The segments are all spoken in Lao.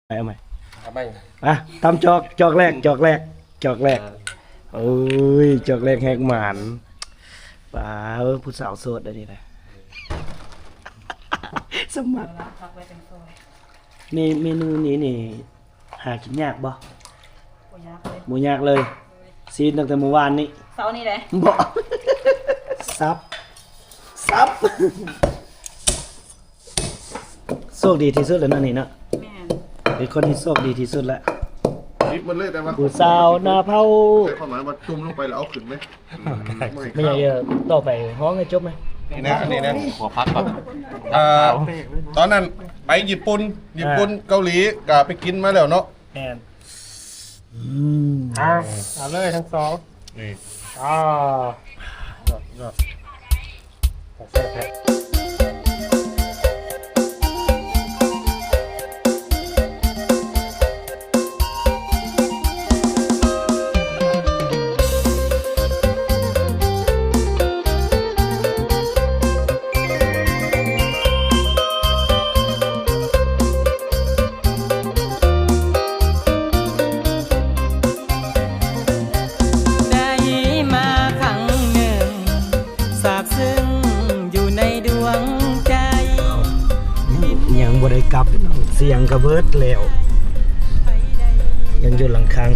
ເອົາໃໝ່ ເອົາໃໝ່ ອ່ະ ຕຳຈອກ ຈອກແລກ ຈອກແລກ ຈອກແລກ ເອີ ໂອ້ຍ ຈອກແລກແຮກໝານ ປາ ເອີ ຜູ້ສາວໂສດອັນນີ້ນະ ສະໝັກ ເມ ເມນູນີ້ນີ້ ຫາກິນຍາກບໍ່? ບໍ່ຍາກເລີຍ ບໍ່ຍາກເລີຍ ຊີ້ນຕັ້ງແຕ່ມື້ວານນີ້ ເຊົ້ານີ້ເດ້ ບໍ່ ສັບ ສັບ ໂຊກດີທີ່ສຸດແລ້ວເນາະນີ້ເນາະ ແມ່ນ ເປັນຄົນທີ່ໂຊກດີທີ່ສຸດລະ ດິບໝົດເລີຍ ແຕ່ວ່າ ຜູ້ສາວໜ້າເຜົາ ໃສ່ຄວາມໝາຍວ່າຈຸ່ມລົງໄປແລ້ວເອົາຂຶ້ນເລີຍ ອືມ ແມ່ນຫຍັງ ຕໍ່ໄປຮ້ອງໃຫ້ຈົບໄໝ ນີ້ນະ ນີ້ນະ ຫົວພັກກ່ອນ ເອີ ຕອນນັ້ນໄປຍີ່ປຸ່ນ ຍີ່ປຸ່ນ ອ່າ ເກົາຫຼີ ກະໄປກິນມາແລ້ວເນາະ ແມ່ນ ອືມ ອ່າ ເອົາເລີຍທັງສອງ ນີ້ ອ່າ ຍອດ ຍອດ ແຊບແທ້. ໄດ້ມາຄັ້ງໜຶ່ງ ຊາບຊຶ້ງຢູ່ໃນດວງໃຈ. ຍັງບໍ່ໄດ້ກັບ ສຽງກະເບີດແລ້ວ ຍັງຢູ່ຫຼັງຄັງ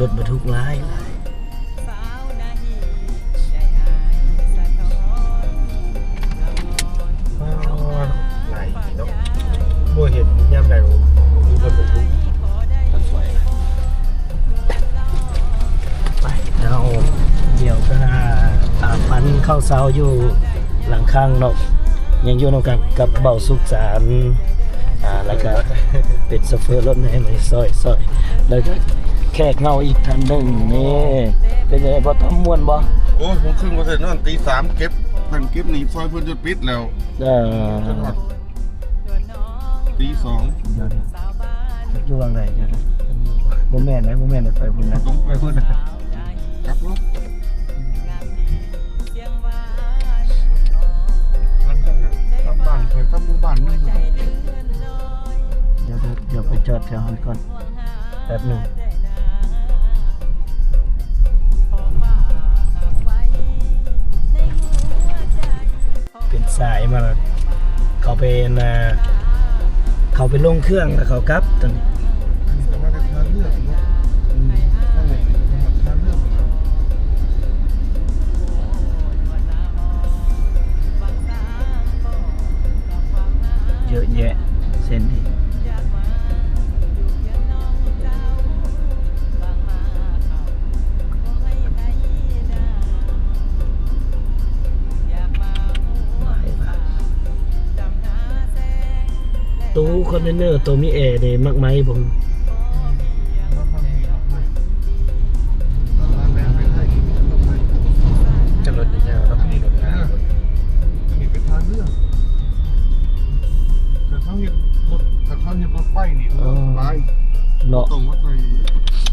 ລົດບັນທຸກຫຼາຍ ຫຼາຍ. ອໍ ຫຼາຍເນາະ ບໍ່ເຫັນຍາມໃດ ບໍ່ມີຄົນເປັນທຸກ ໄປ ເຮົາ ດຽວກະ ອ່າ ປັນເຂົ້າເຊົ້າຢູ່ຫຼັງຄັງເນາະ ຍັງຢູ່ນຳກັນກັບເບົາສຸກສານ ອ່າ ແລ້ວກະເປັນໂຊເຟີລົດໃຫ້ ຊ່ອຍ ຊ່ອຍ ແລ້ວກະແຂກເຮົາອີກທ່ານໜຶ່ງນີ້ ເປັນຈັ່ງໃດ ບໍ່ຕ້ອງມ່ວນບໍ່? ໂອ້ຍ ຫົກໂມງເຄິ່ງວ່າຊັ້ນນອນ ຕີສາມເກັບນັ້ນເກັບນີ້ ຊ່ອຍເພິ່ນຈົນປິດແລ້ວ ເອີ ຈົນຮອດຕີສອງ ດຽວນີ້ ຢູ່ຫວ່າງໃດ ດຽວນີ້ ບໍ່ແມ່ນນະ ບໍ່ແມ່ນໄປພຸ້ນນະ ໄປພຸ້ນນະ ກັບລົດ ກັບບ້ານຂ້ອຍ ກັບໝູ່ບ້ານໜຶ່ງ ດຽວ ດຽວໄປຈອດແຖວຫັ້ນກ່ອນ ແປັບໜຶ່ງ ເປັນສາຍມາ ເຂົາໄປ ອັນນ່າ ເຂົາໄປລົງເຄື່ອງແລ້ວເຂົາກັບຕົວນີ້ ອັນນີ້ກໍວ່າແຕ່ທ່າເຮືອເນາະ ອືມ ທ່າເຮືອ ເຍອະແຍະເສັ້ນນີ້. ຕູ້ຄອນເທນເນີ ໂຕມີແອນີ້ ມັກໄໝບໍ່? ຈະລົດຍາວໆ ແລ້ວກໍມີລົດງາມ ອັນນີ້ເປັນທ່າເຮືອ ຖ້າເຮົາເຮັດລົດ ຖ້າເຮົາເຮັດລົດໄຟນີ້ ເອີ ສະບາຍ ເນາະ ຕ້ອງມາໃສ່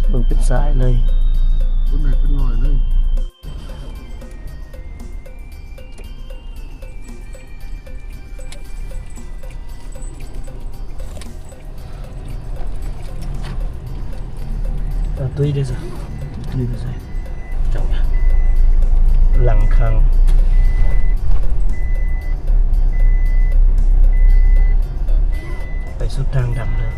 ເບິ່ງເປັນສາຍເລີຍ ເປັນໜ້ອຍເປັນໜ້ອຍເລີຍ. ຕາຕຸ້ຍເດ້ຊະ ຕຸ້ຍໄປໃສ? ເຈົ້າ ຫຼັງຄັງ ໄປສຸດທາງດຳເລີຍ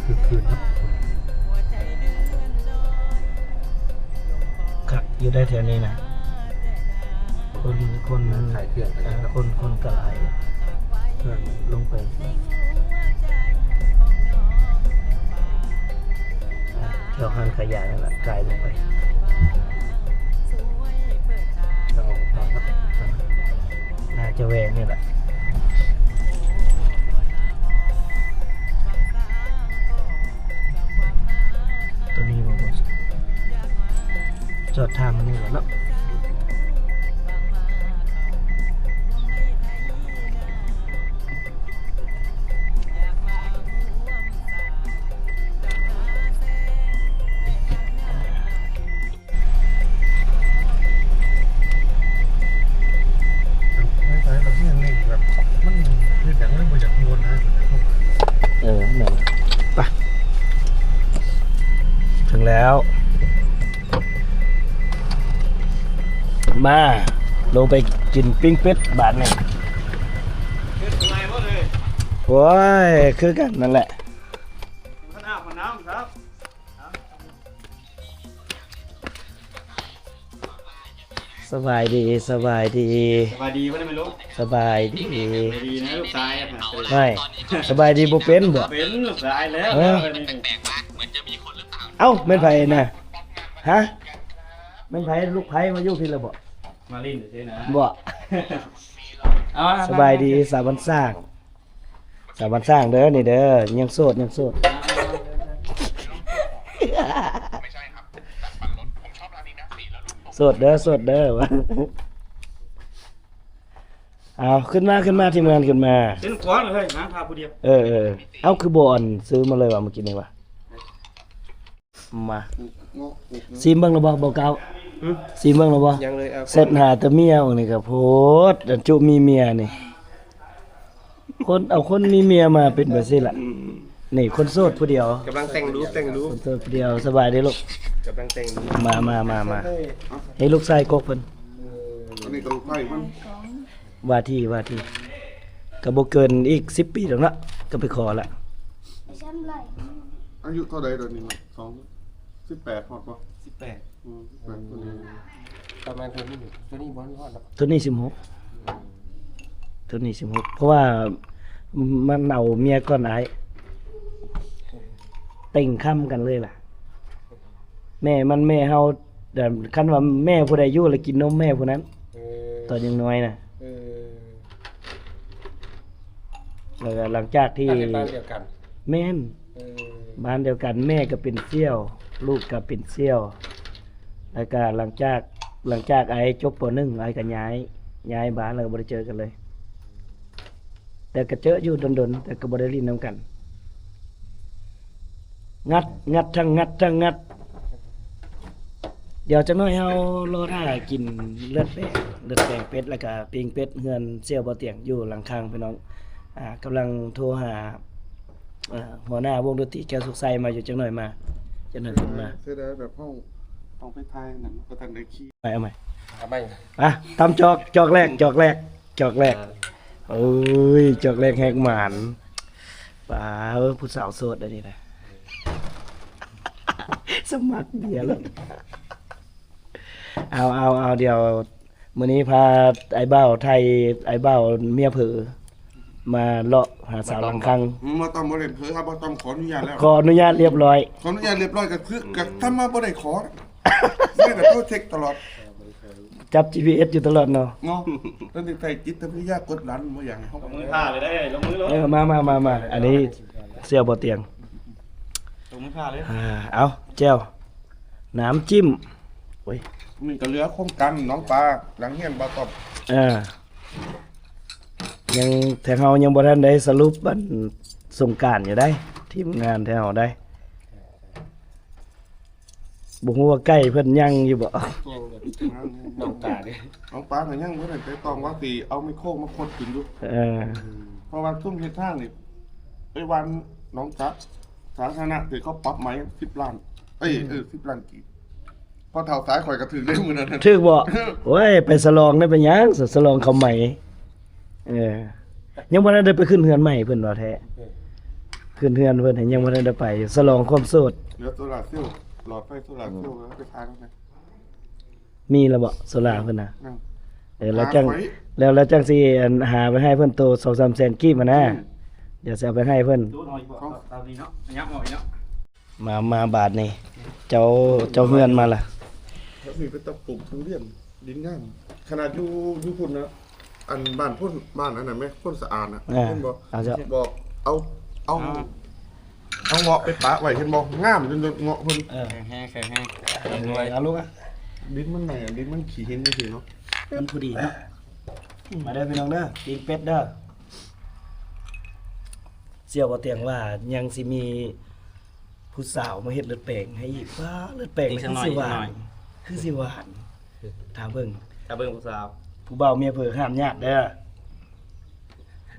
ຄືຄືນເນາະ. ຄັກຢູ່ໄດ໋ແຖວນີ້ນະ ຄົນ ຄົນ ຂາຍເຄື່ອງ ເອີ ຄົນ ຄົນກໍຫຼາຍ ເຄື່ອງລົງໄປ ແຖວຮ້ານຂາຍຢານັ້ນລະ ກາຍລົງໄປ ໜ້າຈະແວ່ນີ້ລະ. ໂຕນີ້ບໍ່ ບໍ່ ຈອດຖາມມັນນີ້ແຫຼະເນາະ. ແລ້ວ ມາ ລົງໄປກິນປີ້ງເປັດບາດນີ້. ໂອ້ຍ ຄືກັນນັ້ນແຫຼະ. ສະບາຍດີ ສະບາຍດີ ສະບາຍດີບໍ່ໄດ້ແມ່ລູກ? ສະບາຍດີ ສະບາຍດີນະລູກຊາຍ. ໄດ້ ສະບາຍດີບໍ່ເປັນບໍ? ເປັນລູກຊາຍແລ້ວ. ເອີ ເອົ້າ ແມ່ນໃຜນະ? ຮະ ແມ່ນໃຜ? ລູກໃຜມາຢູ່ພີ້ລະບໍ? ມາຫຼິ້ນຊື່ໆນະ. ບໍ? ເອົາ ສະບາຍດີສາວບ້ານສ້າງ. ສາວບ້ານສ້າງເດີ ນີ້ເດີ ຍັງໂສດ ຍັງໂສດ ໂສດເດີ ໂສດເດີ. ເອົາ ຂຶ້ນມາ ຂຶ້ນມາ ທີມງານ ຂຶ້ນມາ. ເປັນຂອງເຮີ້ຍ ຫາພາຜູ້ດຽວ. ເອີ ເອີ ເອົາ ຄືບໍ່ອັນ ຊື້ມາເລີຍວ່າ ມື້ກີ້ນີ້ວ່າ. ມາ ຊີມເບິ່ງລະບໍ່ ບໍ່ເກົ້າ? ຫຶ? ຊີມເບິ່ງລະບໍ່? ຍັງເລີຍ. ເອົາ ເສັດຫາແຕ່ເມຍ ອັນນີ້ກໍໂພດ ອັນຈຸມີເມຍນີ້ ຄົນ ເອົາຄົນມີເມຍມາເປັນແບບຊີ້ລະ. ອືມ ນີ້ຄົນໂສດຜູ້ດຽວ ກຳລັງແຕ່ງຮູບ ແຕ່ງຮູບ ຄົນໂສດຜູ້ດຽວ. ສະບາຍດີລູກ ກຳລັງແຕ່ງຮູບ. ມາ ມາ ມາ ມາ ເອີ ໃຫ້ລູກຊາຍກົກເພິ່ນ. ເອີ ອັນນີ້ກໍລູກໃຜມັນ? ວ່າທີ່ ວ່າທີ່ ກໍບໍ່ເກີນອີກສິບປີດອກເນາະ ກໍໄປຂໍລະ. ອາຍຸເທົ່າໃດດອກນີ້? ສອງ ສິບແປດຮອດບໍ່? ສິບແປດ. ອືມ ສິບແປດ. ອືມ ປະມານເທົ່ານີ້ ເທົ່ານີ້ບໍ່ຮອດດອກ. ເທົ່ານີ້ສິບຫົກ ເທົ່ານີ້ສິບຫົກ ເພາະວ່າມັນເອົາເມຍກ່ອນອ້າຍ ເຕັງຄ້ຳກັນເລີຍລະ. ແມ່ມັນແມ່ເຮົາ ແຕ່ຄັນວ່າແມ່ຜູ້ໃດຢູ່ລະກິນນົມແມ່ຜູ້ນັ້ນ. ເອີ ຕອນຍັງນ້ອຍນະ. ເອີ ແລ້ວກໍຫຼັງຈາກທີ່ ບ້ານດຽວກັນ. ແມ່ນ. ເອີ ບ້ານດຽວກັນ ແມ່ກໍເປັນສ່ຽວ ລູກກໍເປັນສ່ຽວ. ແລ້ວກໍຫຼັງຈາກ ຫຼັງຈາກອ້າຍຈົບ ປໍໜຶ່ງ ອ້າຍກໍຍ້າຍ ຍ້າຍບ້ານ ແລ້ວກໍບໍ່ໄດ້ເຈີກັນເລີຍ. ແຕ່ກໍເຈີຢູ່ດົນໆ ແຕ່ກໍບໍ່ໄດ້ຫຼິ້ນນຳກັນ. ງັດ ງັດ ທັງງັດ ທັງງັດ. ດຽວຈັກໜ້ອຍເຮົາລໍຖ້າກິນເລືອດແປງ ເລືອດແປງເປັດ ແລ້ວກະປີ້ງເປັດ ເຮືອນສ່ຽວບໍ່ຕຽງຢູ່ຫຼັງຂ້າງພີ່ນ້ອງ. ອ່າ ກຳລັງໂທຫາ ເອີ ຫົວໜ້າວົງດົນຕີແກ້ວສຸກໄຊມາຢູ່ ຈັກໜ້ອຍມາ ຈັກໜ້ອຍເພິ່ນມາ. ເສຍດາຍແບບເຮົາຕ້ອງໄປຖ່າຍນັ້ນ ບໍ່ທັນໄດ້ຂີ່. ເອົາໃໝ່ ເອົາໃໝ່ ເອົາໃໝ່. ອ່ະ ຕຳຈອກ ຈອກແລກ ຈອກແລກ ຈອກແລກ. ເອີ ໂອ້ຍ ຈອກແລກແຮກໝານ. ປາ ເອີ ຜູ້ສາວໂສດອັນນີ້ນະ ສະໝັກເບຍແລ້ວ. ເອົາ ເອົາ ເອົາ ດຽວມື້ນີ້ພາອ້າຍບ່າວໄທ ອ້າຍບ່າວເມຍເຜີ ມາເລາະຫາສາວຫຼັງຄັງ. ອືມ ບໍ່ຕ້ອງ ບໍ່ໄດ້ເຜີ ບໍ່ຕ້ອງ ຂໍອະນຸຍາດແລ້ວ ຂໍອະນຸຍາດລຽບຮ້ອຍ ຂໍອະນຸຍາດລຽບຮ້ອຍ. ກໍຄືກໍທຳມາບໍ່ໄດ້ຂໍ ບໍ່ໄດ້ໂທເຊັກຕະຫຼອດ. ຈັບຈີພີເອັສຢູ່ຕະຫຼອດເນາະ ເນາະ. ຕ້ອງໄດ້ໃຊ້ຈິດວິທະຍາກົດດັນ ບໍ່ຢາກໃຫ້ເຮົາ ລົງມືຖ້າເລີຍ ໄດ້ລົງມືໂລດ. ເອີ ມາ ມາ ມາ ມາ ອັນນີ້ສ່ຽວບໍ່ຕຽງ ລົງມືຖ້າເລີຍ. ອ່າ ເອົາ ແຈ່ວ ນ້ຳຈິ້ມ. ໂອ້ຍ ນີ້ກໍເຫຼືອໂຄງການໜອງປາ ຫຼັງຮຽນບ່າວຕ້ອມ. ເອີ ຍັງ ແຖວເຮົາຍັງບໍ່ທັນໄດ້ສະຫຼຸບອັນສົງການຢູ່ໃດ໋ ທີມງານແຖວເຮົາໃດ໋. ບໍ່ຮູ້ວ່າໄກ່ເພິ່ນຍັງຢູ່ບໍ່? ໜອງປາເດ້ ໜອງປາກໍຍັງບໍ່ໄດ້ໄຕ່ຕອງວ່າຊິເອົາແມັກໂຄມາຂົດຂຶ້ນຢູ່. ເອີ ເພາະວ່າຊຸມເຮັດທາງນີ້ ໄປຫວ່ານໜອງສາ ສາທາລະນະ ທີ່ເຂົາປັບໃໝສິບລ້ານ ເອີ ເອີ ສິບລ້ານກີບ. ພໍ່ເຖົ້າສາຍຂ້ອຍກໍຖືກເດ້ມື້ນັ້ນ. ຖືກບໍ່? ໂອ້ຍ ໄປສະຫຼອງໄດ້ໄປຫຍັງ ສະຫຼອງເຂົ້າໃໝ. ເອີ ຍັງບໍ່ທັນໄດ້ໄປຂຶ້ນເຮືອນໃໝ່ເພິ່ນວ່າແທ້. ເອີ ຂຶ້ນເຮືອນເພິ່ນຍັງບໍ່ທັນໄດ້ໄປ ສະຫຼອງຄວາມໂສດ. ເຫຼືອໂຊລາເຊວ ຫຼອດໄຟໂຊລາເຊວ ອືມ ໄປທາງນັ້ນ. ມີແລ້ວບໍ່ໂຊລາເພິ່ນນະ? ຍັງ. ເອີ ແລ້ວຈັ່ງ ແລ້ວ ແລ້ວຈັ່ງຊິ ອັນ ຫາໄປໃຫ້ເພິ່ນໂຕສອງສາມແສນກີບຫັ້ນນະ. ອືມ ດຽວຊິເອົາໄປໃຫ້ເພິ່ນ. ມາ ມາບາດນີ້ ເຈົ້າ ເຈົ້າເຮືອນມາລະ. ແຖວນີ້ເປັນຕາປູກທຸລຽນ ດິນງາມ. ຂະໜາດຢູ່ ຢູ່ພຸ້ນນະ ອັນບ້ານໂພນ ບ້ານອັນນັ້ນແມ ໂພນສະອາດນະ ອ່າ ເຫັນບໍ່? ເອົາເຈົ້າ ບອກເອົາ ເອົາ ອ່າ ເອົາເງາະໄປປະໄວ້ ເຫັນບໍ່? ງາມຈົນເງາະເພິ່ນ. ເອີ ແຂງແຮງ ແຂງແຮງ ເອີ ເອົາລູກອະ. ດິນມັນໃໝ່ ດິນມັນຂີ້ຫີນຈັ່ງຊີ້ເນາະ ມັນພໍດີເນາະ. ມາເດີພີ່ນ້ອງເດີ ປີ້ງເປັດເດີ. ສ່ຽວບໍ່ຕຽງວ່າຍັງຊິມີ ຜູ້ສາວມາເຮັດເລືອດແປງໃຫ້ອີກ. ວ້າ ເລືອດແປງ ອີກສັກໜ້ອຍ ຄືຊິຫວານ ອີກສັກໜ້ອຍ ຄືຊິຫວານ. ຖ້າເບິ່ງ ຖ້າເບິ່ງຜູ້ສາວ ຜູ້ບ່າວເມຍເຜີຫ້າມຍາດເດີ. ຫ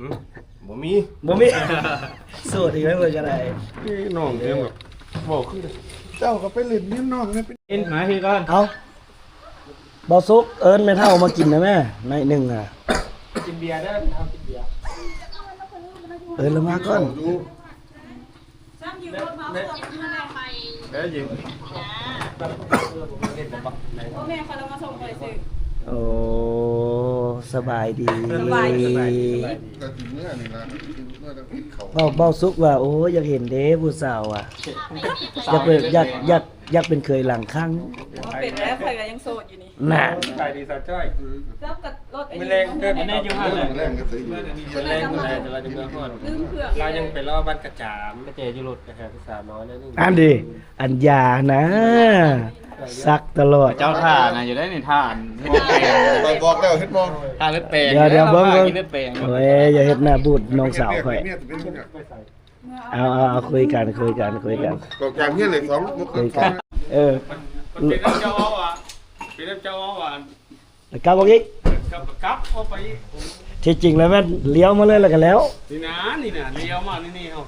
ຶ? ບໍ່ມີ ບໍ່ມີ ໂສດອີກແລ້ວເບິ່ງກໍໄດ້. ເອີ ນ້ອງເອີ ເວົ້າຄື ເຈົ້າກໍໄປຫຼິ້ນນຳນ້ອງແດ່ ເປັນ ເຫັນໝາຄືກ່ອນ ເອົາ ເບົາສຸກ ເອີ້ນແມ່ເຖົ້າມາກິນໄດ້ແມ ໜ້ອຍໜຶ່ງອະ ກິນເບຍເດີ ເຮົາກິນເບຍ ເອີ້ນລາວມາກ່ອນ. ແມ່ຂ້ອຍລາວມາສົ່ງຂ້ອຍຊື່. ໂອ້ ສະບາຍດີ ສະບາຍດີ ເວົ້າ ເວົ້າສຸກວ່າ ໂອ້ ຢາກເຫັນເດ້ຜູ້ສາວອະ ຢາກເປັນ ຢາກ ຢາກ ຢາກເປັນເຂີຍຫຼັງຄັງ. ເປັນແລ້ວ ຂ້ອຍກໍຍັງໂສດຢູ່ນີ້. ນະ ສະບາຍດີສາວຈ້ອຍ. ເກືອບກັບລົດ ມື້ແລງເກີດ ແມ່ຢູ່ຫັ້ນແຫຼະ ມື້ແລງກໍຊິ ມື້ແລງ ມື້ແລງ ແຕ່ວ່າຈະເມືອຮອດ ລືມເຄື່ອງ ລາວຍັງໄປລໍບ້ານກະຈາມ ກະແຈຢູ່ລົດ ໄປຫາຜູ້ສາວນ້ອຍໜ້ອຍໜຶ່ງ. ອັນນີ້ ອັນຢານະ ສັກຕະຫຼອດ. ເຈົ້າທ່ານະ ຢູ່ໄດ້ນີ້ ທ່ານ ຂ້ອຍບອກແລ້ວ ເຮັດບໍ່ ທ່ານເລືອດແປງ. ດຽວ ດຽວ ເບິ່ງ ເບິ່ງ ໂອ້ຍ ຢ່າເຮັດໜ້າບູດນ້ອງສາວຂ້ອຍ. ເອົາ ເອົາ ເອົາ ຄຸຍກັນ ຄຸຍກັນ ຄຸຍກັນ. ອອກຈາກເຮືອນເລີຍສອງ ເອີ ມັນເປັນເຈົ້າເວົ້າວ່າ ເປັນເຈົ້າເວົ້າວ່າ ແລ້ວກັບອອກອີກ ກັບ ກັບອອກໄປອີກ. ທີ່ຈິງແລ້ວແມ່ນລ້ຽວມາເລີຍແລ້ວກໍແລ້ວ. ນີ້ນະ ນີ້ນະ ລ້ຽວມານີ້ ນີ້ເຮົາ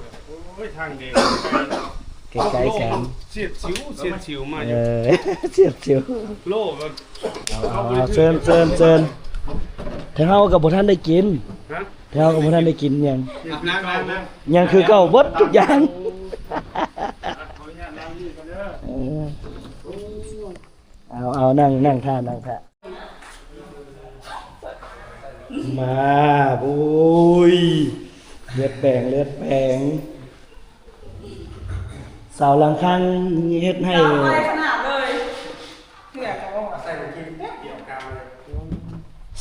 ໂອ້ຍ ທາງແດງ ໃກ້ໆກັນ ສຽດສິວ ສຽດສິວມາຢູ່. ເອີ ສຽດສິວ ໂລ ເອົາ ເຊີນ ເຊີນ ເຊີນ. ແຕ່ເຮົາກໍບໍ່ທັນໄດ້ກິນ ຮະ ແຕ່ເຮົາກໍບໍ່ທັນໄດ້ກິນຫຍັງ ຍັງຄືເກົ່າເບິດທຸກຢ່າງ. ເອີ ເອົາ ເອົາ ນັ່ງ ນັ່ງທ່າ ນັ່ງທ່າ. ມາ ໂອ້ຍ ເລືອດແປງ ເລືອດແປງ. ສາວຫຼັງຄັງເຮັດໃຫ້ ຍາວໄວຂະໜາດເລີຍ ເທື່ອກໍບໍ່ວ່າໃສ່ກິນແປັບດຽວກາງເລີຍ.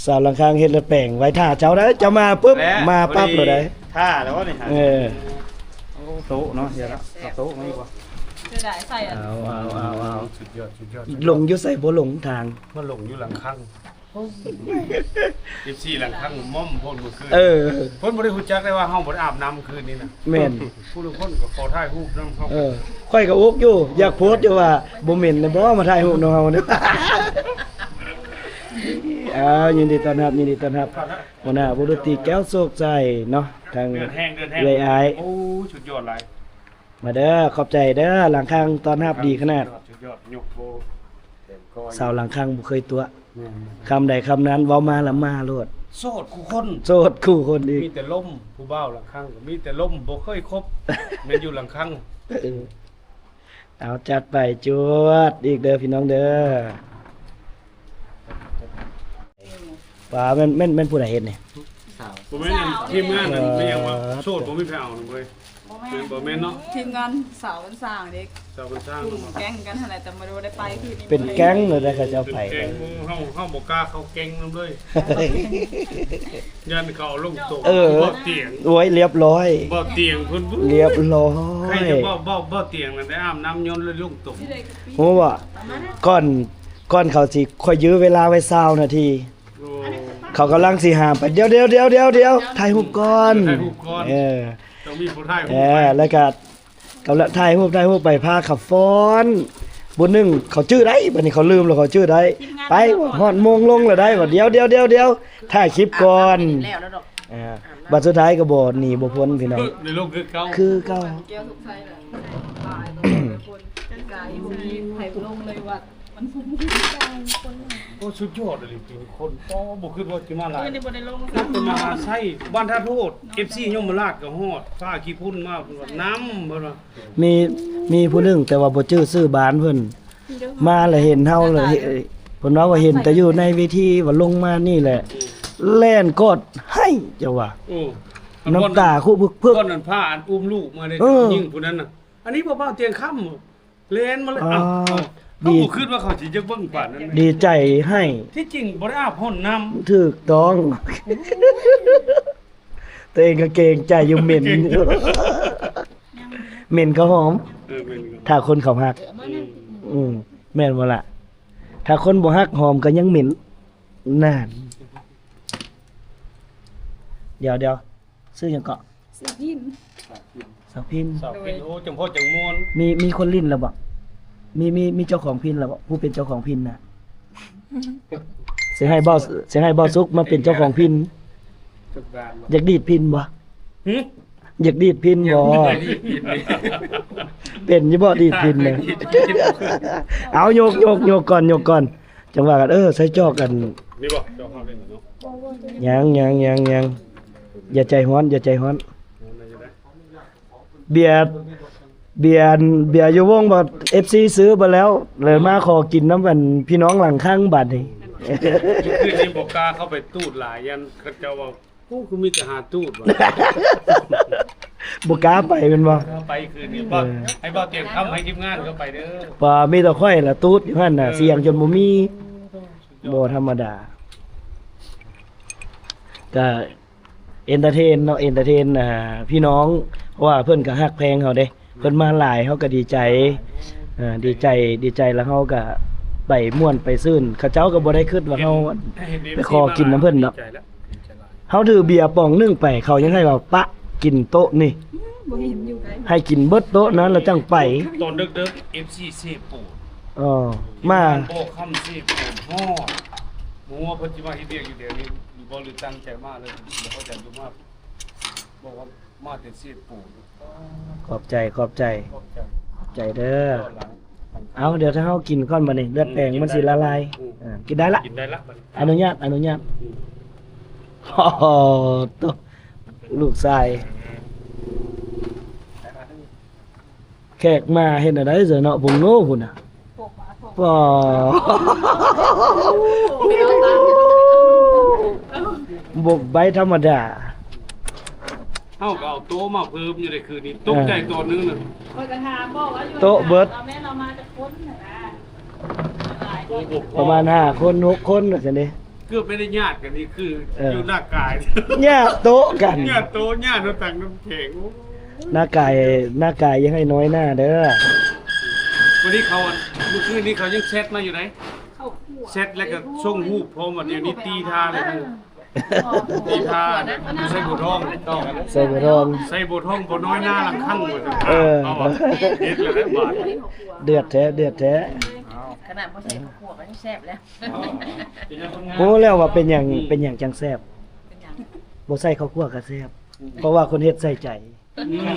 ສາວຫຼັງຄັງເຮັດແລ້ວແປງໄວ້ຖ້າເຈົ້າໄດ໋ ເຈົ້າມາປຶບ ແລະ ມາປັບໂລດໄດ໋ ຖ້າແລ້ວນີ້. ເອີ ໂຕະເນາະ ດຽວລະ ເອົາໂຕະມາອີກວ່າ ເສຍດາຍໃສ່ອັນ ເອົາ ເອົາ ເອົາ ເອົາ ສຸດຍອດ ສຸດຍອດ ລົງຢູ່ໃສບໍ່ຫຼົງທາງ ມາຫຼົງຢູ່ຫຼັງຄັງ. ເອັຟຊີຫຼັງຄັງມ່ອມໂພດມື້ຄືນ. ເອີ ເພິ່ນບໍ່ໄດ້ຮູ້ຈັກໄດ້ວ່າເຮົາບໍ່ໄດ້ອາບນ້ຳຄືນນີ້ນະ. ແມ່ນ ຜູ້ລາງຄົນກໍຂໍຖ່າຍຮູບນຳເຮົາ. ເອີ ຂ້ອຍກໍອຸກຢູ່ ຢາກໂພສຢູ່ວ່າ ບໍ່ເໝັນນະບໍ່ ມາຖ່າຍຮູບນຳເຮົາເດີ. ອ້າວ ຍິນດີຕ້ອນຮັບ ຍິນນດີຕ້ອນຮັບ ຫົວໜ້າວງດົນຕີແກ້ວໂຊກໄຊເນາະ ທາງເອື້ອຍອ້າຍ. ໂອ້ ສຸດຍອດຫຼາຍ ມາເດີ ຂອບໃຈເດີ ຫຼັງຄັງຕ້ອນຮັບດີຂະໜາດ. ສຸດຍອດ ຍົກໂບ ສາວຫຼັງຄັງບໍ່ເຄີຍຕົວະ. ແມ່ນ ຄຳໃດຄຳນັ້ນ ເວົ້າມາລະມາໂລດ. ໂສດຄູ່ຄົນ ໂສດຄູ່ຄົນອີກ. ມີແຕ່ລົມ ຜູ້ບ່າວຫຼັງຄັງກໍມີແຕ່ລົມ ບໍ່ເຄີຍຄົບ ແມ່ນຢູ່ຫຼັງຄັງ. ເອີ ເອົາ ຈັດໄປ ຈວດອີກເດີພີ່ນ້ອງເດີ. ວ່າແມ່ນ ແມ່ນ ແມ່ນຜູ້ໃດເຮັດນີ້? ສາວ ບໍ່ແມ່ນ ທີມງານນັ້ນ ເອີ ມີຫຍັງວ່າ ໂສດບໍ່ມີໃຜເອົານຳເວີຍ. ບໍ່ແມ່ນ ບໍ່ແມ່ນເນາະ ທີມງານສາວບັນສ້າງເດ້. ສາວບັນສ້າງ ກຸ່ມແກ້ງກັນຫັ້ນແຫຼະ ແຕ່ບໍ່ໄດ້ໄປຄືນີ້. ເປັນແກ້ງເລີຍໄດ໋ ເຂົາເຈົ້າໄປ ເປັນແກ້ງ ໝູ່ເຮົາ ເຮົາບໍ່ກ້າເຂົ້າແກ້ງນຳເລີຍ ຢ້ານເຂົາເອົາລົງຕົກ. ເອີ ບໍ່ຕຽງ ໂອ້ຍ ລຽບຮ້ອຍ ບໍ່ຕຽງເພິ່ນ ລຽບຮ້ອຍ. ໃຜຈະບໍ່ ບໍ່ຕຽງນັ້ນໄດ້ອາບນ້ຳຍົນແລ້ວລົງຕົກ. ຮູ້ບໍ່ ກ່ອນ ກ່ອນເຂົາຊິ ຂ້ອຍຢື້ເວລາໄວ້ຊາວນາທີ ເຂົາກຳລັງຊິຫາມໄປ ດຽວ ດຽວ ດຽວ ດຽວ ຖ່າຍຮູບກ່ອນ ຖ່າຍຮູບກ່ອນ. ເອີ ຕ້ອງມີຜູ້ຖ່າຍຮູບ ເອີ ໄປ ແລ້ວກໍກຳລັງຖ່າຍຮູບ ຖ່າຍຮູບໄປ ພາເຂົາຟ້ອນ ບົດໜຶ່ງເຂົາຈື່ໄດ້ ບັດນີ້ເຂົາລືມແລ້ວເຂົາຈື່ໄດ້. ໄປ ຮອດໂມງລົງແລ້ວໄດ໋ ບັດ ດຽວ ດຽວ ດຽວ ດຽວ ຖ່າຍຄລິບກ່ອນ. ເອີ ບັດສຸດທ້າຍກໍບໍ່ໜີບໍ່ພົ້ນພີ່ນ້ອງ ໄດ້ລົງຄືເກົ່າ ຄືເກົ່າ. ແກ້ວສຸກໄຊແຫຼະ ຕາຍ ບໍ່ມີຄົນ ກາຍ ບໍ່ມີໃຜລົງເລີຍວ່າ ມັນ ໂອ້ ສຸດຍອດອີ່ຫຼີເປັນຄົນ. ໂອ້ ບໍ່ຄິດວ່າຊິມາຫຼາຍ ມື້ນີ້ບໍ່ໄດ້ລົງ ເພິ່ນມາຫາໄຊ ບ້ານທ່າໂທດ ເອັຟຊີຍົມມະລາດກໍຮອດ ຟ້າຂີ້ຝຸ່ນມາ ເພິ່ນວ່ານຳ ເພິ່ນວ່າ. ມີ ມີຜູ້ໜຶ່ງ ແຕ່ວ່າບໍ່ຈື່ຊື່ບ້ານເພິ່ນ ມາແລ້ວເຫັນເຮົາເລີຍ ເພິ່ນເວົ້າວ່າເຫັນແຕ່ຢູ່ໃນເວທີ ວ່າລົງມານີ້ແຫຼະ ແລ່ນກອດໄຫ້ ເຈົ້າວ່າ ນ້ຳຕາຄຸບເພິກໆ. ຕອນນັ້ນພາອັນອຸ້ມລູກມາເດ້ ເອີ ຍິງຜູ້ນັ້ນນະ ອັນນີ້ບໍ່ເບົາຕຽງຄຳ ແລ່ນມາເລີຍ. ອ້າວ ເຮົາບໍ່ຄິດວ່າເຂົາຊິຢາກເບິ່ງປານນັ້ນ. ດີໃຈໃຫ້ ທີ່ຈິງບໍ່ໄດ້ອາບຫ້ອນນ້ຳ. ຖືກຕ້ອງ ໂອ້ຍ ຕົວເອງກໍເກງໃຈຢູ່ ເໝັນ ເກງໃຈ ເໝັນເຂົ້າຫອມ. ເອີ ເໝັນ ຖ້າຄົນເຂົາຮັກ. ອືມ ອືມ ແມ່ນບໍ່ລະ ຖ້າຄົນບໍ່ຮັກຫອມກໍຍັງເໝັນ. ນັ້ນ ດຽວໆ ຊື່ຫຍັງເກາະ? ສາວພິນ ສາວພິນ ສາວພິນ. ໂອ້ ຈັ່ງພໍຈັ່ງມ່ວນ. ມີ ມີຄົນຫຼິ້ນແລ້ວບໍ່? ມີ ມີ ມີເຈົ້າຂອງພິນແລ້ວບໍ່? ຜູ້ເປັນເຈົ້າຂອງພິນນະ ຊິໃຫ້ເບົາ ຊິໃຫ້ເບົາສຸກມາເປັນເຈົ້າຂອງພິນ. ຢາກດີດພິນບໍ່? ຫື? ຢາກດີດພິນບໍ່? ຢາກດີດພິນນີ້ ເປັນຢູ່ບໍ່ດີດດິນນະ? ເອົາ ຍົກ ຍົກ ຍົກກ່ອນ ຍົກກ່ອນ ຈັ່ງວ່າກັນ. ເອີ ໃສ່ຈອກອັນນີ້ບໍ່? ຈອກເຮົາເປັນເນາະ. ຍັງ ຍັງ ຍັງ ຍັງ ຢ່າໃຈຮ້ອນ ຢ່າໃຈຮ້ອນ. ເບຍ ເບຍ ເບຍຢູ່ວົງບໍ່ ເອັຟຊີຊື້ເບິດແລ້ວ ເລີຍມາຂໍກິນນຳອັນພີ່ນ້ອງຫຼັງຂ້າງບາດນີ້. ຄືນນີ້ບໍ່ກ້າເຂົ້າໄປຕູດຫຼາຍ ຢ້ານເຂົາເຈົ້າວ່າ ໂອ້ ຄືມີແຕ່ຫາຕູດວ່າ ບໍ່ກ້າໄປແມ່ນບໍ່? ໄປຄືນນີ້ ເອີ ໃຫ້ເບົາຕຽງຄຳ ໃຫ້ທີມງານເຂົາໄປເດີ. ວ່າມີແຕ່ຂ້ອຍລະຕູດຢູ່ຫັ້ນນະ ເອີ ສຽງຈົນບໍ່ມີ ບໍ່ທຳມະດາ. ກະເອັນເຕີເທນເນາະ ເອັນເຕີເທນ ອ່າ ພີ່ນ້ອງ ເພາະວ່າເພິ່ນກະຮັກແພງເຮົາເດ້. ເພິ່ນມາຫຼາຍ ເຮົາກໍດີໃຈ ເອີ ດີໃຈ ດີໃຈ ແລ້ວເຮົາກໍໄປມ່ວນໄປຊື່ນ. ເຂົາເຈົ້າກໍບໍ່ໄດ້ຄິດວ່າເຮົາໄປຂໍກິນນຳເພິ່ນດອກ. ເຮົາຖືເບຍປອງໜຶ່ງໄປ ເຂົາຍັງໃຫ້ວ່າປະກິນໂຕະນີ້ ອືມ ບໍ່ເຫັນຢູ່ໃກ້ ໃຫ້ກິນເບິດໂຕະນັ້ນແລ້ວຈັ່ງໄປ. ຕອນເດິກໆ ເອັຟຊີເຊໂປນ ເອີ ມາ ຢູ່ບ້ານບໍ່ຄຳເຊໂປນ ຮອດ ບໍ່ຮູ້ວ່າເພິ່ນຊິມາເຮັດວຽກຢູ່ແຖວນີ້ຢູ່ບໍ່ ຫຼືຕັ້ງໃຈມາເລີຍ ບໍ່ເຂົ້າໃຈ ຢູ່ມາ ບອກວ່າມາແຕ່ເຊໂປນ. ຂອບໃຈ ຂອບໃຈ ຂອບໃຈ ຂອບໃຈເດີ. ເອົາ ດຽວຖ້າເຮົາກິນກ່ອນບັດນີ້ ເລືອດແປງມັນຊິລະລາຍ. ອືມ ເອີ ກິນໄດ້ລະ ກິນໄດ້ລະ ອະນຸຍາດ ອະນຸຍາດ. ອືມ ໂອ້ໂຫ ໂຕ ລູກຊາຍ ແຂກມາເຮັດແນວໃດຊະເນາະ ບຸງໂນພຸ້ນນະ. ປາ ບົກໃບທຳມະດາ. ເຮົາກໍເອົາໂຕະມາເພີ່ມຢູ່ໃນຄືນນີ້ ຕົກໃຈຕອນໜຶ່ງນະ. ຂ້ອຍກໍຖາມບອກວ່າຢູ່ ໂຕະເບິດ ແມ່ນເຮົາມາຈັກຄົນນະ. ປະມານຫ້າຄົນ ຫົກຄົນວ່າຊັ້ນເດ. ເກືອບໄປໄດ້ຍາດກັນນີ້ຄື ເອີ ຢູ່ໜ້າກາຍ ຍາດໂຕະກັນ ຍາດໂຕະ ຍາດເອົາຕັງນ້ຳແຂງ. ໂອ້ ໜ້າກາຍ ໜ້າກາຍຢ່າໃຫ້ນ້ອຍໜ້າເດີ. ມື້ນີ້ເຂົາ ມື້ຄືນນີ້ເຂົາຍັງແຊັດມາຢູ່ໃດ ເຂົາຂົວ ແຊັດແລ້ວກໍສົ່ງຮູບພ້ອມວ່າດຽວນີ້ຕີທ່າເລີຍ. ເອີ ຕີທ່າ ໃສ່ບົວທອງ ໃສ່ບົວທອງ ໃສ່ບົວທອງ ບໍ່ນ້ອຍໜ້າຫຼັງຄັງວ່າຊັ້ນ. ເອີ ເອົາວ່າ ເຮັດແລ້ວບາດ ເດືອດແທ້ ເດືອດແທ້. ຂະໜາດບໍ່ໃສ່ເຂົ້າຂົ້ວກໍຍັງແຊບແລ້ວ. ຮູ້ແລ້ວວ່າເປັນຫຍັງ ເປັນຫຍັງຈັ່ງແຊບ. ເປັນຫຍັງ? ບໍ່ໃສ່ເຂົ້າຂົ້ວກໍແຊບ ເພາະວ່າຄົນເຮັດໃສ່ໃຈ. ອືມ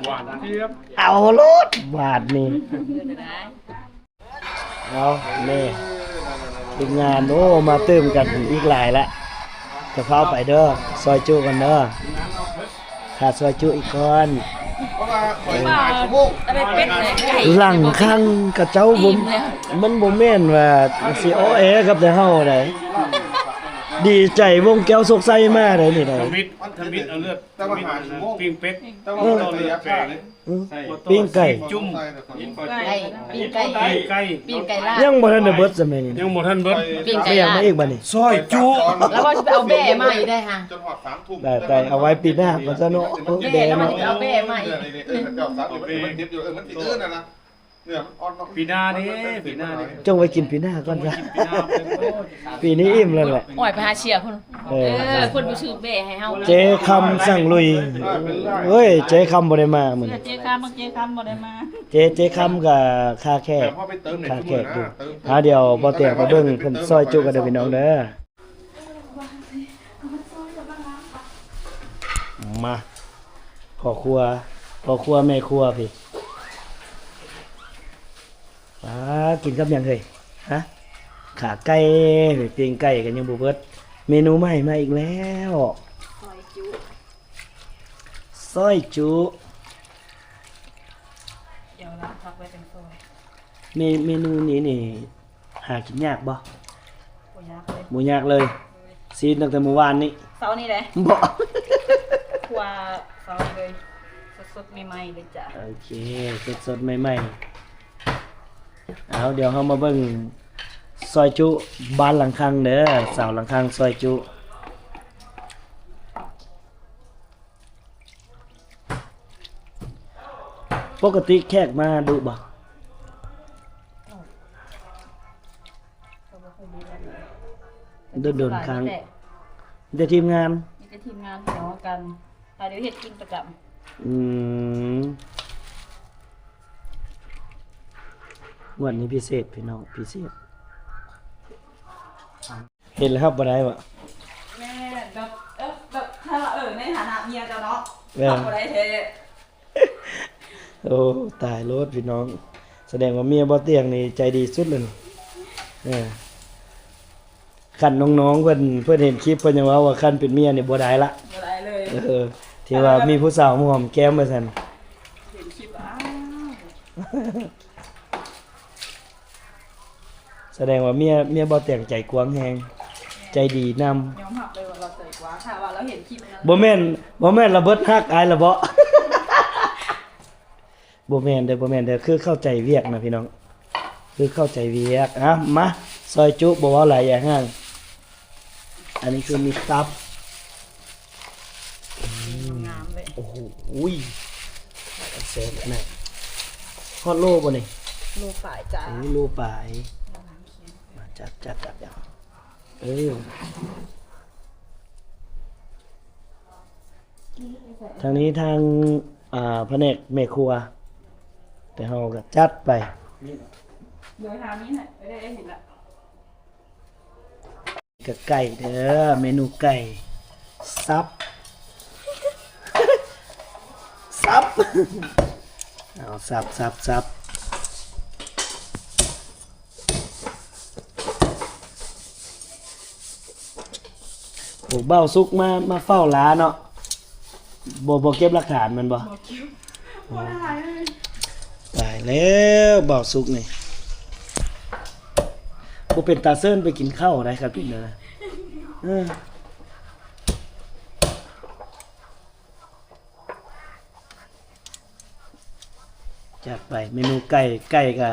ຫວານຈຽບ. ເອົາໂລດບາດນີ້. ເອົາ ນີ້ ທີມງານ ໂອ້ ມາຕື່ມກັນອີກຫຼາຍລະ. ຈະພາໄປເດີ ຊອຍຈຸກັນເດີ. ຂາຊອຍຈຸອີກກ່ອນ. ຫຼັງຄັງຂະເຈົ້າບໍ່ ມັນບໍ່ແມ່ນວ່າຊິອໍແອກັບແຕ່ເຮົາໃດ໋. ດີໃຈວົງແກ້ວໂຊກໄຊມາໃດ໋ນີ້ໃດ໋. ທຳອິດ ທຳອິດເອົາເລືອດ ແຕ່ວ່າຫ້າຊົ່ວໂມງ ປີ້ງເປັດ ແຕ່ວ່າເອົາເລືອດແປງ. ອື ປີ້ງໄກ່ ຈຸ່ມ ປີ້ງໄກ່ ປີ້ງໄກ່ ປີ້ງໄກ່ລາດ. ຍັງບໍ່ທັນໄດ້ເບິດຊະແມ່ນີ້ ຍັງບໍ່ທັນເບິດ. ປີ້ງໄກ່ລາດ ມາອີກບາດນີ້ ຊອຍຈຸ. ແລ້ວວ່າຊິໄປເອົາແບ້ມາອີກໄດ໋ຫາ ໄປໆ ເອົາໄວ້ປີໜ້າກ່ອນຊະເນາະ. ເອີ ແບ້ ແລ້ວວ່າຊິໄປເອົາແບ້ມາອີກ. ເອີ ເອີ ເອີ ມັນເຈັບຢູ່ ເອີ ມັນຊິ ເອີ ນັ້ນລະ ປີໜ້ານີ້ ປີໜ້ານີ້ ຈົ່ງໄວ້ກິນປີໜ້າກ່ອນຊະ. ປີນີ້ອີ່ມແລ້ວແຫຼະ. ໂອ້ຍ ໄປຫາເຊຍພຸ້ນ. ເອີ ເອີ ຄົນບໍ່ຊື້ແບ້ໃຫ້ເຮົາ. ເຈຄຳສັງລຸຍ. ເອີ ເອີຍ ເຈຄຳບໍ່ໄດ້ມາມື້ນີ້. ເຈຄຳ ບັກເຈຄຳບໍ່ໄດ້ມາ. ເຈ ເຈຄຳກໍຄ່າແຂກ ຄ່າແຂກຢູ່. ຫາ ດຽວບໍ່ແຕກໄປເບິ່ງເພິ່ນຊອຍຈຸກັນເດີພີ່ນ້ອງເດີ. ມາ ພໍ່ຄົວ ພໍ່ຄົວແມ່ຄົວພີ້. ອ່າ ກິນກັບຫຍັງເຮີ້ຍ? ຮະ ຂາໄກ່ ປີ້ງໄກ່ກໍຍັງບໍ່ເບິດ. ເມນູໃໝ່ມາອີກແລ້ວ ຊອຍຈຸ ຊອຍຈຸ. ດຽວລ້າງຜັກໄວ້ຈັງຊອຍ. ເມ ເມນູນີ້ນີ້ ຫາກິນຍາກບໍ່? ບໍ່ຍາກເລີຍ ບໍ່ຍາກເລີຍ. ຊີ້ນຕັ້ງແຕ່ມື້ວານນີ້ ເຊົ້ານີ້ແຫຼະ. ບໍ່ ຂົ້ວເຊົ້ານີ້ເລີຍ ສົດໆ ໃໝ່ໆ ເລີຍຈ້ະ. ໂອເຄ ສົດໆ ໃໝ່ໆ. ເອົາ ດຽວເຮົາມາເບິ່ງຊອຍຈຸບ້ານຫຼັງຄັງເດີ ສາວຫຼັງຄັງຊອຍຈຸ. ປົກກະຕິແຂກມາດຸບໍ່? ດົນໆ ຄັ້ງ. ມີແຕ່ທີມງານ? ມີແຕ່ທີມງານພີ່ນ້ອງກັນ ພາດຽວເຮັດກິນປະຈຳ. ອືມ ງວດນີ້ພິເສດພີ່ນ້ອງ ພິເສດ. ເຮັດແລ້ວຮັບບໍ່ໄດ້ບໍ່? ແມ່ນ ແບບ ເອີ ແບບ ຖ້າວ່າ ເອີ ໃນຖານະເມຍເຈົ້າເນາະ ແມ່ນ ຮັບບໍ່ໄດ້ແທ້. ໂອ້ ຕາຍໂລດພີ່ນ້ອງ ສະແດງວ່າເມຍບໍ່ຕຽງນີ້ໃຈດີສຸດແລ້ວນີ້ ເອີ ຄັນນ້ອງໆເພິ່ນ ເພິ່ນເຫັນຄລິບ ເພິ່ນຍັງເວົ້າວ່າຄັນເປັນເມຍນີ້ບໍ່ໄດ້ລະ ບໍ່ໄດ້ເລີຍ ເອີ ທີ່ວ່າມີຜູ້ສາວມາຫອມແກ້ມວ່າຊັ້ນ ເຫັນຄລິບ ອ້າວ ສະແດງວ່າເມຍ ເມຍບໍ່ແຕງໃຈກວ້າງແຮງ ໃຈດີນຳ ຍອມຮັບເລີຍວ່າລາວໃຈກວ້າງ ຖ້າວ່າລາວເຫັນຄລິບນັ້ນ ບໍ່ແມ່ນ ບໍ່ແມ່ນລະເບີດຮັກອ້າຍລະເບາະ ບໍ່ແມ່ນເດີ ບໍ່ແມ່ນເດີ ຄືເຂົ້າໃຈວຽກນະພີ່ນ້ອງ ຄືເຂົ້າໃຈວຽກ ອ່ະ ມາ ຊອຍຈຸ ບໍ່ເວົ້າຫຼາຍຢ່າຫ່າງ ອັນນີ້ຄືມີຕັບ ງາມເລີຍ ໂອ້ໂຫ ແຊບຂະໜາດ ຮອດໂລບໍ່ນີ້? ໂລປາຍຈ້າ ໂອ້ ໂລປາຍ ມາ ຈັດ ຈັດ ຈັດ ເອີ ທາງນີ້ທາງ ອ່າ ພະແນກແມ່ຄົວ ແຕ່ເຮົາກໍຈັດໄປ ໂດຍທາງນີ້ນະ ໄດ້ເຫັນລະ ກະໄກ່ເດີ ເມນູໄກ່ ສັບ ສັບ ເອົາ ສັບ ສັບ ສັບ ໂອ້ ບ່າວສຸກມາ ມາເຝົ້າຫຼ້າເນາະ ບໍ່ ບໍ່ເກັບຫຼັກຖານແມ່ນບໍ່? ບໍ່ເກັບ ບໍ່ຖ່າຍເລີຍ ຕາຍແລ້ວ ບ່າວສຸກນີ້ ບໍ່ເປັນຕາເຊີນໄປກິນເຂົ້າໄດ໋ ຄັນເປັນແນວນັ້ນ ເອີ ຈັດໄປ ເມນູໄກ່ ໄກ່ກະ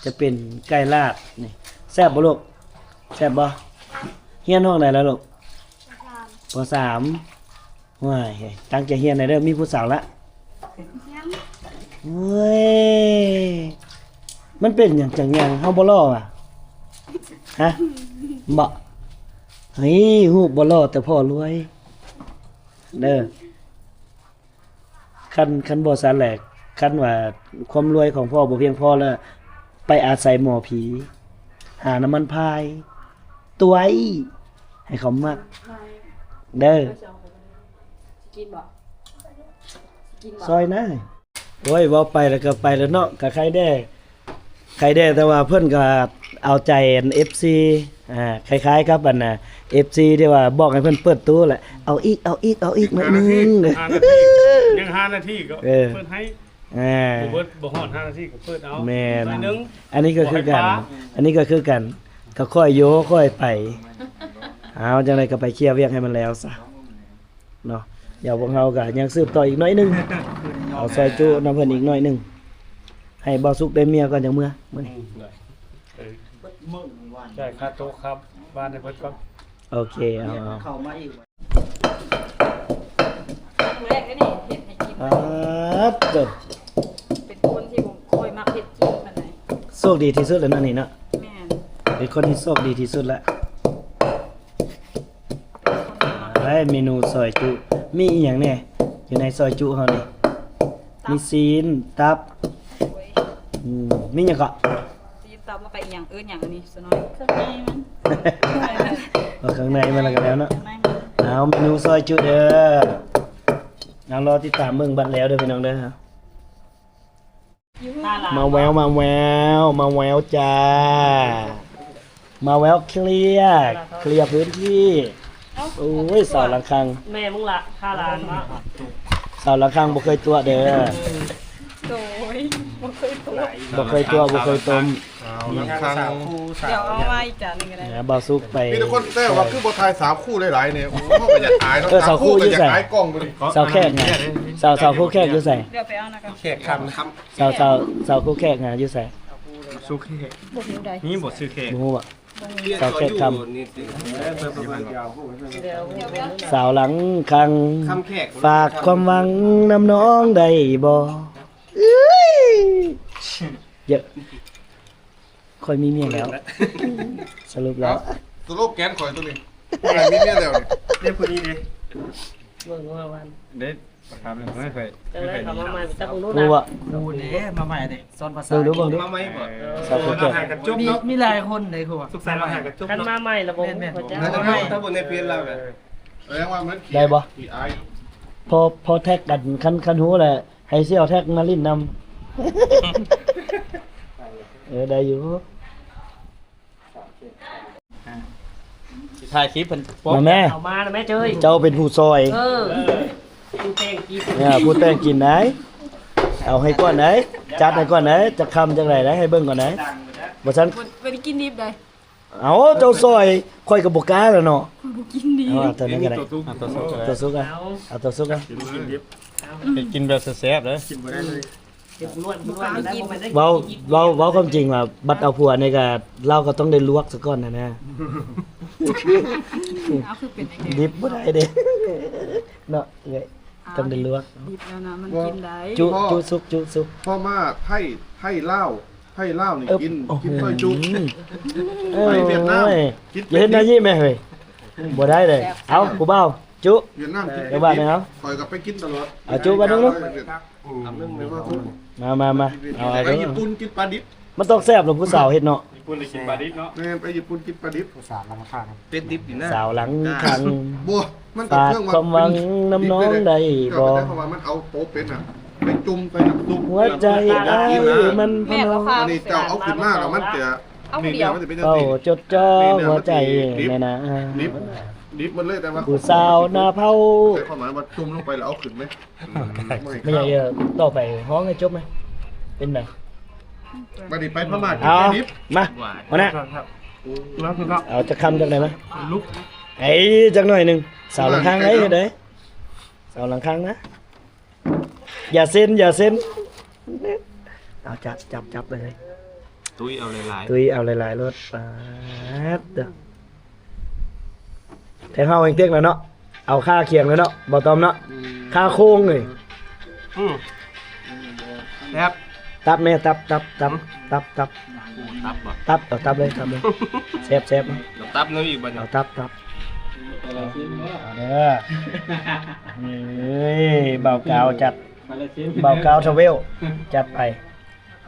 ຈະເປັນໄກ່ລາດນີ້ ແຊບບໍ່ລູກ? ແຊບບໍ່? ຮຽນຫ້ອງໃດແລ້ວລູກ? ປໍສາມ ໂອ້ຍ ຕັ້ງໃຈຮຽນແດ່ເດີ ມີຜູ້ສາວລະ ຍັງ ໂອ້ຍ ມັນເປັນຫຍັງຈັ່ງຍັງ ເຮົາບໍ່ຫຼໍ່ຫວາ? ຮະ? ບໍ່ ເຮີ້ຍ ຮູບບໍ່ຫຼໍ່ແຕ່ພໍ່ລວຍເດີ. ຄັນ ຄັນບໍ່ຊັ້ນແຫຼະ ຄັນວ່າຄວາມລວຍຂອງພໍ່ບໍ່ພຽງພໍແລ້ວ ໄປອາໄສໝໍຜີ ຫານ້ຳມັນພາຍ ຕົວຍ ໃຫ້ເຂົາມັກເດີ ກິນບໍ່? ກິນບໍ່? ຊອຍນະ ໂອ້ຍ ເວົ້າໄປແລ້ວກໍໄປແລ້ວເນາະ ກໍໄຄແດ່ ໄຄແດ່ ແຕ່ວ່າເພິ່ນກໍເອົາໃຈອັນ ເອັຟຊີ ອ່າ ຄ້າຍໆກັບອັນນະ ເອັຟຊີ ທີ່ວ່າບອກໃຫ້ເພິ່ນເປີດຕູ້ແຫຼະ ເອົາອີກ ເອົາອີກ ເອົາອີກໜ້ອຍໜຶ່ງ ຫ້ານາທີ ຍັງຫ້ານາທີກໍ ເອີ ເປີດໃຫ້ ອ່າ ບໍ່ເບີດ ບໍ່ຮອດຫ້ານາທີກໍເປີດເອົາ ແມ່ນ ໜ້ອຍໜຶ່ງ ອັນນີ້ກໍຄືກັນ ອັນນີ້ກໍຄືກັນ ກໍຄ່ອຍໂຍຄ່ອຍໄປ ເອົາ ຈັ່ງໃດກໍໄປເຄຍວຽກໃຫ້ມັນແລ້ວຊະ. ເນາະ ດຽວພວກເຮົາກໍຍັງສືບຕໍ່ອີກໜ້ອຍໜຶ່ງ ເອົາຊອຍຈຸນຳເພິ່ນອີກໜ້ອຍໜຶ່ງ ໃຫ້ບ່າວສຸກໄດ້ເມຍກ່ອນ ຈັ່ງເມືອມື້ນີ້ ອືມ ໄດ້ ເອີ ຈ່າຍຄ່າໂຕະຄ່າບ້ານໃຫ້ເພິ່ນກ່ອນ ໂອເຄ ເອົາ ເຂົ້າມາອີກ ຄັ້ງແລກເດ້ນີ້ ເຮັດໃຫ້ກິນ ປາດໂທ້ ເປັນຄົນທີ່ບໍ່ຄ່ອຍມັກເຮັດກິນປານໃດ ໂຊກດີທີ່ສຸດແລ້ວເນາະນີ້ເນາະ ແມ່ນ ເປັນຄົນທີ່ໂຊກດີທີ່ສຸດລະ. ໄດ້ເມນູຊອຍຈຸ ມີອີ່ຫຍັງແດ່ຢູ່ໃນຊອຍຈຸເຮົານີ້? ຕັບ ມີຊີ້ນ ຕັບ ໂອ້ຍ ອືມ ມີຫຍັງເກາະ? ຊີ້ນ ຕັບ ແລ້ວກໍອີ່ຫຍັງ ເອີ້ນຫຍັງອັນນີ້ຊະນ້ອຍ? ເຄື່ອງໃນມັນ ເອົາເຄື່ອງໃນມັນແລ້ວກໍແລ້ວເນາະ ເຄື່ອງໃນມັນ ເອົາເມນູຊອຍຈຸເດີ ເອົາ ລໍຕິດຕາມເບິ່ງບັດແລ້ວເດີພີ່ນ້ອງເດີ. ມາແວວ ມາແວວ ມາແວວຈ້າ ມາແວວເຄລຍ ເຄລຍພື້ນທີ່ ເອົ້າ ໂອ້ຍ ສາວຫຼັງຄັງ ແມ່ມຶງລະ ຂ້າຫຼານ ສາວຫຼັງຄັງບໍ່ເຄີຍຕົວະເດີ ໂດຍ ບໍ່ເຄີຍຕົວະ ບໍ່ເຄີຍຕົວະ ບໍ່ເຄີຍຕົ້ມ ສາວຫຼັງຄັງ ດຽວເອົາມາອີກຈານໜຶ່ງກໍໄດ້ ບ່າວສຸກໄປ ມີແຕ່ຄົນແຊວວ່າຄືບໍ່ຖ່າຍສາວຄູ່ຫຼາຍໆ ນີ້ ໂອ້ ເຮົາກໍຢາກອາຍເນາະ ເອີ ສາວຄູ່ຢູ່ໃສ? ສາວແຂກນະ ສາວ ສາວຄູ່ແຂກຢູ່ໃສ? ດຽວໄປເອົານະ ແຂກຄຳ ສາວ ສາວ ສາວຄູ່ແຂກຫາຢູ່ໃສ? ສຸກແຂກ ບໍ່ຮູ້ໃດ ມີບໍ່ຊື່ແຂກ ບໍ່ຮູ້ບໍ່? ສາວແຂກຄຳ ສາວຫຼັງຄັງ ຄຳແຂກ ຝາກຄວາມຫວັງນຳນ້ອງໄດ້ບໍ່? ເອີຍ ເຢີະ ຂ້ອຍມີເມຍແລ້ວ ສະຫຼຸບແລ້ວ ສະໂລແກນຂ້ອຍຕົວນີ້ ຂ້ອຍມີເມຍແລ້ວນີ້ ເດ້ຜູ້ນີ້ເດ້ ເບິ່ງວ່າວັນ ເດ້ ຖາມເລື່ອງໃຫ້ໄປ ຈັ່ງໃດເຂົາມາໃໝ່ ໄປຈັກເບິ່ງດູນະ ຮູ້ບໍ່? ຮູ້ເດ້ ມາໃໝ່ເດ້ ສອນພາສາ ເບິ່ງດູ ເບິ່ງດູ ມາໃໝ່ບໍ່? ເອີ ສາວຜູ້ແຂກ ມີ ມີຫຼາຍຄົນເດ້ ຄືວ່າ ສຸກໃສມາໃໝ່ ຄັນມາໃໝ່ລະບໍ່ ແມ່ນໆ ຮູ້ຈັກ ມາໃໝ່ ຖ້າບໍ່ໃນເພຈລາວກໍ ແສດງວ່າມັນ ໄດ້ບໍ່? ພໍ ພໍແທັກກັນ ຄັນ ຄັນຮູ້ແລ້ວ ໃຫ້ຊິເອົາແທັກມາຫຼິ້ນນຳ ເອີ ໄດ້ຢູ່. ຖ່າຍຄລິບເພິ່ນ ມາແມ່ ເອົາມານະແມ່ເຈ້ຍ ເຈົ້າເປັນຜູ້ຊ່ອຍ. ເອີ ຜູ້ແຕ່ງກິນ ເອີ ຜູ້ແຕ່ງກິນໄດ໋. ເອົາໃຫ້ກ່ອນໄດ໋ ຈັດໃຫ້ກ່ອນໄດ໋ ຈັກຄຳຈັກໃດໄດ໋ ໃຫ້ເບິ່ງກ່ອນໄດ໋. ບໍ່ຊັ້ນ ບໍ່ ບໍ່ໄດ້ກິນດິບໃດ໋. ເອົາ ເຈົ້າຊ່ອຍ ຂ້ອຍກໍບໍ່ກ້າແລ້ວເນາະ. ຂ້ອຍບໍ່ກິນດິບ. ເອົາ ເອົາຕົວນັ້ນກໍໄດ້ ເອົາຕົວສຸກ ເອົາຕົວສຸກ ເອົາຕົວສຸກ ເອົາ ກິນບໍ່ກິນດິບ ໃຫ້ກິນແບບແຊບໆເດີ. ກິນບໍ່ໄດ້ເລີຍ. ເວົ້າ ເວົ້າ ເວົ້າຄວາມຈິງວ່າ ບັດເອົາຜົວນີ້ກະ ລາວກໍຕ້ອງໄດ້ລວກສາກ່ອນຫັ້ນນະ. ເອົາ ຄືເປັນຈັ່ງຊີ້ ດິບບໍ່ໄດ້ເດ້ເນາະເອື້ອຍ. ຕ້ອງໄດ້ລວກ ດິບແລ້ວນະ ມັນກິນໄດ້. ຈຸ ຈຸສຸກ ຈຸສຸກ. ພໍມາໄທ ໄທລາວ ໄທລາວນີ້ກິນ ກິນຊອຍຈຸ. ໄທຫວຽດນາມກິນ ຢ່າເຮັດໜ້າຍິ້ມແມ່ເຮີ້ຍ ບໍ່ໄດ້ເດ້. ເອົາ ຜູ້ບ່າວ ຈຸ ຫວຽດນາມກິນ ເອົາບາດໜຶ່ງ ເອົາ ຂ້ອຍກໍໄປກິນຕະຫຼອດ. ເອົາ ຈຸບາດໜຶ່ງເນາະ. ມາ ມາ ມາ ເອົາ ໄປຍີ່ປຸ່ນກິນປາດິບ. ມັນຕ້ອງແຊບລະ ຜູ້ສາວເຮັດເນາະ. ຍີ່ປຸ່ນໄດ້ກິນປາດິບເນາະ. ແມ່ນ ໄປຍີ່ປຸ່ນກິນປາດິບ. ຜູ້ສາວຫຼັງຂ້າງ ເປັດດິບນີ້ນະ ສາວຫຼັງຂ້າງ ບໍ່ ມັນກໍເຄື່ອງວັດຖຸດິບເລີຍເດ້. ເຈົ້າເຂົ້າໃຈຄຳວ່າມັນເອົາໂຕເປັດນະ ໄປຈຸ່ມໃສ່ນ້ຳຊຸບ ຫົວໃຈອ້າຍມັນພະນົມ. ອັນນີ້ເຈົ້າເອົາຂຶ້ນມາແລ້ວມັນຈະ ເອົາຜູ້ດຽວ ມັນຈະເປັນຈັ່ງຊີ້ ຈົດຈ່ອຫົວໃຈແມ່ນາ ດິບ ດິບໝົດເລີຍ. ແຕ່ວ່າຜູ້ສາວໜ້າເຜົາ ໃສ່ຄວາມໝາຍວ່າຈຸ່ມລົງໄປແລ້ວເອົາຂຶ້ນເລີຍ. ອືມ ແມ່ນຫຍັງ ຕໍ່ໄປຮ້ອງໃຫ້ຈົບໄໝ ເປັນໃດ? ບັດນີ້ໄປພະມ້າກິນໄກ່ດິບ. ມາ ຫົວໜ້າ ເອົາຈັກຄຳຈັກໜ່ອຍມາ. ເອີ ຈັກໜ່ອຍໜຶ່ງ. ສາວຫຼັງຂ້າງເດ້ ເຮັດໃດ ສາວຫຼັງຂ້າງນະ. ຢ່າເຊັນ ຢ່າເຊັນ. ເອົາ ຈັບ ຈັບ ຈັບເລີຍ. ຕຸ້ຍເອົາຫຼາຍໆ ຕຸ້ຍເອົາຫຼາຍໆໂລດ. ປາດເດີ ແທງເຮົາແຮງເຕັກແລ້ວເນາະ. ເອົາຄາຄຽງເລີຍເນາະ ບໍ່ຕ້ອມເນາະ. ອືມ ຄາໂຄງເລີຍ. ອືມ ແຊບ. ຕັບແມ່ ຕັບ ຕັບ ຕັບ ຕັບ ຕັບ ຕັບບໍ່? ຕັບ ເອົາຕັບເລີຍ ຕັບເລີຍ. ແຊບໆ ເອົາຕັບເລີຍອີກບັດນີ້. ເອົາຕັບ ຕັບ ເອົາເດີ. ເອີຍ ບ່າວກາວຈັດ ບ່າວກາວທາເວລ ຈັດໄປ.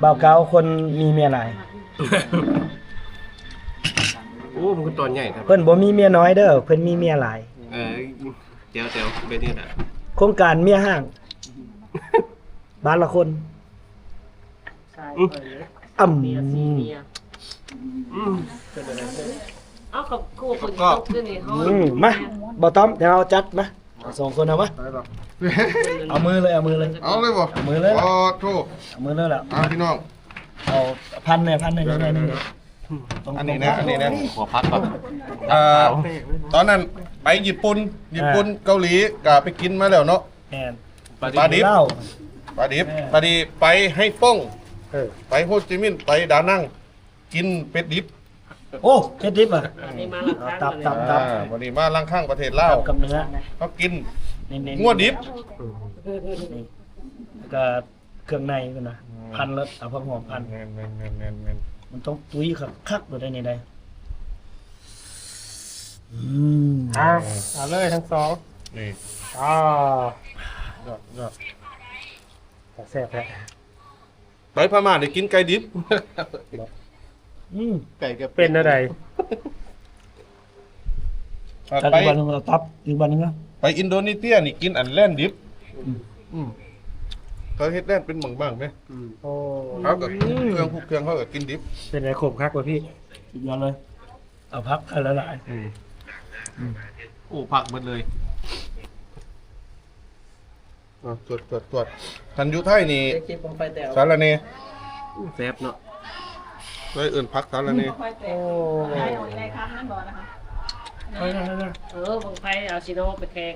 ບ່າວກາວຄົນມີເມຍຫຼາຍ. ໂອ້ ມັນຄືຕອນໃຫຍ່ແທ້. ເພິ່ນບໍ່ມີເມຍນ້ອຍເດີ ເພິ່ນມີເມຍຫຼາຍ. ເອີ ແຈວໆ ແບບນີ້ນະ. ໂຄງການເມຍຫ້າງ ບ້ານລະຄົນ. ອືມ ເປັນໄດ້. ເອົາ ຂອບ ຂອບ ຂອບ ອືມ ມາ ບ່າວຕ້ອມ ດຽວເຮົາຈັດມາ. ເອົາສອງຄົນເອົາມາ ໄດ້ດອກ. ເອົາມືເລີຍ ເອົາມືເລີຍ. ເອົາເລີຍບໍ່? ເອົາມືເລີຍ. ອໍ ໂທ້ ເອົາມືເລີຍລະ. ອ່າ ພີ່ນ້ອງ ເອົາພັນແດ່ ພັນແດ່ ໜ້ອຍໜຶ່ງ. ອັນນີ້ນະ ອັນນີ້ນະ ຂໍພັກກ່ອນ. ເອີ ຕອນນັ້ນໄປຍີ່ປຸ່ນ ຍີ່ປຸ່ນ ເກົາຫຼີ ກະໄປກິນມາແລ້ວເນາະ. ແມ່ນ ປາດິບ ປາດິບ ເອີ ປາດິບ ປາດິບ ໄປໄຮຟົງ ເອີ ໄປໂຮຈິມິນ ໄປດານັງ ກິນເປັດດິບ. ໂອ້ ເປັດດິບອະ. ອັນນີ້ມາລັງຄັງ ຕັບ ຕັບ ຕັບ. ອ່າ ວັນນີ້ມາລັງຄັງປະເທດລາວ ກັບເນື້ອ ເຮົາກິນງົວດິບ ນີ້ ແລ້ວກໍເຄື່ອງໃນພຸ້ນນະ. ອືມ ພັນເລີດ ເອົາຜັກຫອມພັນ. ແມ່ນໆໆໆໆ ມັນຕ້ອງຕຸ້ຍຄັກໆ ໂດດໄດ້ນີ້ໄດ໋. ອືມ ອ່າ ເອົາເລີຍທັງສອງ ນີ້ ອ່າ ຍອດ ຍອດ ແຊບແທ້. ໄປພະມ້າໄດ້ກິນໄກ່ດິບ. ອືມ ໄກ່ກໍເປັນແນວໃດ? ເອົາ ຈັດ ໄປ ອີກວັນໜຶ່ງ ເອົາຕັບ ອີກວັນໜຶ່ງນະ. ໄປອິນໂດເນເຊຍນີ້ກິນອັນແລ່ນດິບ. ອືມ ອືມ ເຂົາເຮັດແລ່ນເປັນບາງໆເດ້. ອືມ ໂອ້ ເຮົາກໍ ອືມ ເຄື່ອງ ເຄື່ອງເຮົາກໍກິນດິບ. ເປັນໄງ ຂົມຄັກບໍ່ພີ່? ສຸດຍອດເລີຍ. ເອົາຜັກໃສ່ຫຼາຍໆ. ອືມ ອືມ ໂອ້ ຜັກເບິດເລີຍ. ອ່ະ ຈວດ ຈວດ ຈວດ. ຄັນຢູ່ໄທນີ້ ໄດ້ເກັບບັ້ງໄຟແຕ່ ສາລະເນ ແຊບເນາະ ເອີ້ນຜັກສາລະເນ. ໂອ້ ເອີ ບັ້ງໄຟເອົາຊິໂນໄປແຂ່ງ